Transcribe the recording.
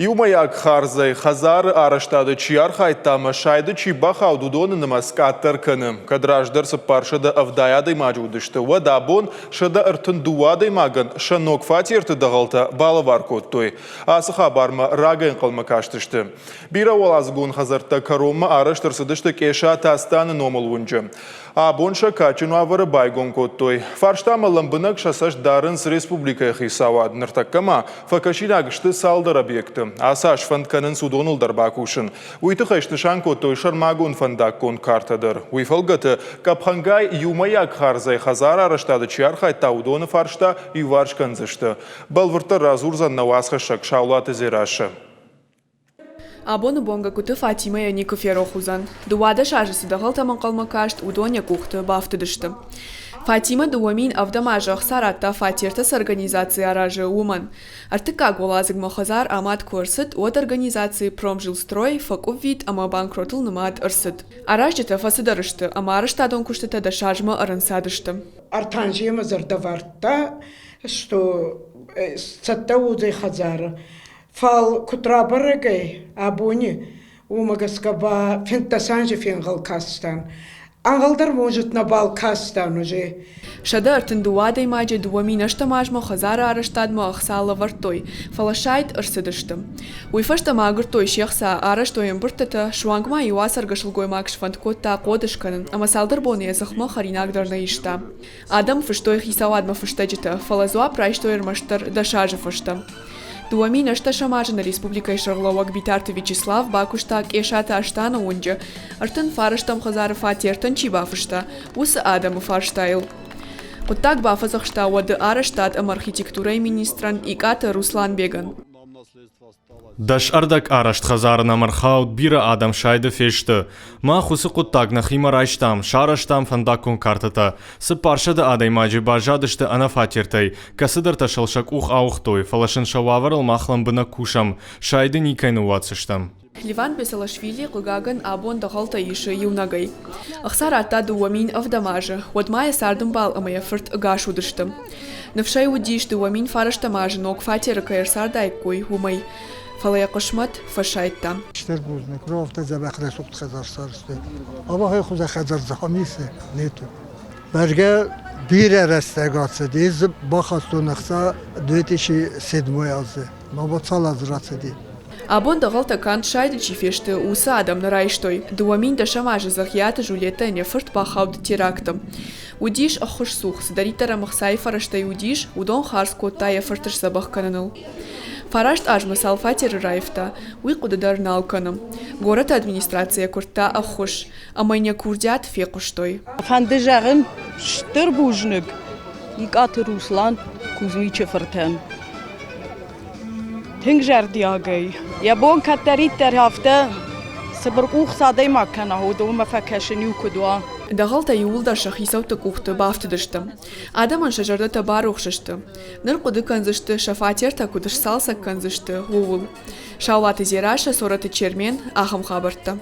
Иумӕйаг хардзӕй хӕдзары арӕзтады чи архайдта ӕмӕ сайды чи бахауд, уыдоны нымӕц къаддӕр кӕны. Кӕд раздӕр 470 адӕймаджы уыдысты, уӕд абон 132 адӕймагӕн сӕ ног фатерты дӕгъӕлтӕ балӕвар кодтой. Ацы хабармӕ рагӕй ӕнхъӕлмӕ кастысты. Бирӕуӕладзыгон хӕдзӕрттӕ кӕронмӕ арӕзт ӕрцыдысты Къесаты Астаны номыл уынджы. Абон сӕ кадджын уавӕры байгом кодтой. Фарстамӕ лӕмбынӕг сӕ цӕст дарынц республикӕйы хицауад. Ныртӕккӕ ма фӕкӕсинаг сты цалдӕр объекты. Ацы аз фӕнд кӕнынц уыдоныл дӕр бакусын. Уый тыххӕй снысан кодтой сӕрмагонд фӕндаггон картӕ дӕр. Уый фӕлгӕты къӕпхӕнгай иумӕйаг хардзӕй хӕдзар арӕзтады чи архайдта, уыдоны фарста иуварс кӕндзысты. Бӕлвырддӕр радзурдзӕн нӕ уацхӕссӕг Саулаты Дзерассӕ. Абоны бон Гӕгкуты Фатимӕйӕ никуы ферох уыдзӕн, 12 азы цы дӕгъӕлтӕм ӕнхъӕлмӕ каст, уыдон йӕ къухты бафтыдысты. Фатимӕ 2007 азы ӕхца радта фатертӕ цы организаци аразы, уымӕн. Ӕртыккаг уӕладзыгмӕ хӕдзар амад куы ӕрцыд, уӕд организаци «Промжилстрой» фӕкъуыввит ӕмӕ банкротыл нымад ӕрцыд. Аразджытӕ фӕцыдӕр сты ӕмӕ арӕзтадон куыстытӕ дӕсазмӕ ӕрӕнцадысты. Артанземӕ зӕрдӕвӕрдта, что цӕттӕ уодзӕй хӕдзары. Фал куд рабӕрӕг ӕй абони, уомӕ гӕсгӕ ба 15 анзи фенгъӕл кастан. Ӕнгъӕлдӕр может нӕбал кастан уже. 132 адӕймаджы 2008 азмӕ хӕдзары арӕзтадмӕ ӕхца лӕвӕрдтой, фӕлӕ сайд ӕрцыдысты. Уый фӕстӕ ма агуырдтой се хца, арӕзтой ӕмбырдтытӕ, суанг ма иу ацӕргӕ сылгоймаг сфӕнд кодта хъоды скӕнын ӕмӕ цалдӕр боны йӕ дзыхмӕ хӕринаг дӕр нӕ иста. Адӕм фыстой хицауадмӕ фыстӕджытӕ, фӕлӕ дзуапп райстой ӕрмӕстдӕр 10 азы фӕстӕ. 2008 азы нӕ республикӕйы сӕргълӕууӕг Битарты Вячеслав бакуыста Къесаты Астаны уынджы 39 хӕдзары фатертӕн чи бафыста, уыцы адӕмы фарстайыл. Хъуыддаг бафӕдзӕхста уӕды арӕзтад ӕмӕ архитектурӕйы министрӕн Икъаты Русланбегӕн. Дӕс ӕрдӕг арӕзт хӕдзары нӕм ӕрхауд, бирӕ адӕм сайды фесты. Мах уыцы хъуыддаг нӕхимӕ райстам, сарӕзтам фӕндаггон картӕтӕ. 400 адӕймаджы баззадысты ӕнӕ фатертӕй, кӕцыдӕртӕ сыл сӕ къух ауыгътой, фӕлӕ сын сӕ уавӕрыл мах лӕмбынӕг кусӕм, сайды никӕй ныууадздзыстӕм. Леван Бесалашвили, хъыгагӕн, абон дӕгъӕлтӕ исы иунӕгӕй. Ӕхца радта 2007 азы, уӕд ма йӕ цардӕмбал ӕмӕ йӕ фырт ӕгас уыдысты. Ныфсӕй уыдис, 2009 азы ног фатеры кӕй ӕрцардаиккой, уымӕй. Фӕлӕ йӕ хъысмӕт фӕсайдта. Стыр бузныг, ровтӕ дзӕбӕх рӕсугъд хӕдзар сарӕзтой. Абахӕй хуызӕ хӕдзар зӕгъӕм исы, нету. Бӕргӕ бирӕ рӕстӕг ацыди, бахастон ӕхца 2007 азы. Ма цал азы рацыди. Абон дӕгъӕлтӕ канд сайды чи фесты, уыцы адӕм нӕ райстой. 2010 азы Дзӕгъиаты Жулеттӕйӕн йӕ фырт бахауд теракты. Уыдис ӕххуысцух, цыдӕриддӕр ӕм ӕхцайы фӕрӕзтӕй уыдис, уыдон хардз кодта йӕ фырты сдзӕбӕх кӕныныл. Фараст азмӕ цал фатеры раивта, уый хъуыды дӕр нал кӕны. Горӕты администрацийӕ куырдта ӕххуыс, ӕмӕ йын йӕ курдиат фехъуыстой. Фӕнды зӕгъын стыр бузныг Икъаты Руслан Кузьмичы фыртӕн. Тынг зӕрдиагӕй. Йӕ бон кӕддӕриддӕр афтӕ цыбыркъух цы адӕймаг кӕна, уыдонмӕ фӕкӕсын-иу куыд уа. Дӕгъӕлтӕ иууылдӕр сӕ хицӕутты къухты бафтыдысты. Адӕмӕн сӕ зӕрдӕтӕ барухс сты. Ныр хъуыды кӕндзысты, сӕ фатертӕ куыд сцалцӕг кӕндзысты, ууыл. Саулаты Дзерассӕ, Цорӕты Чермен, ахӕм хабӕрттӕ.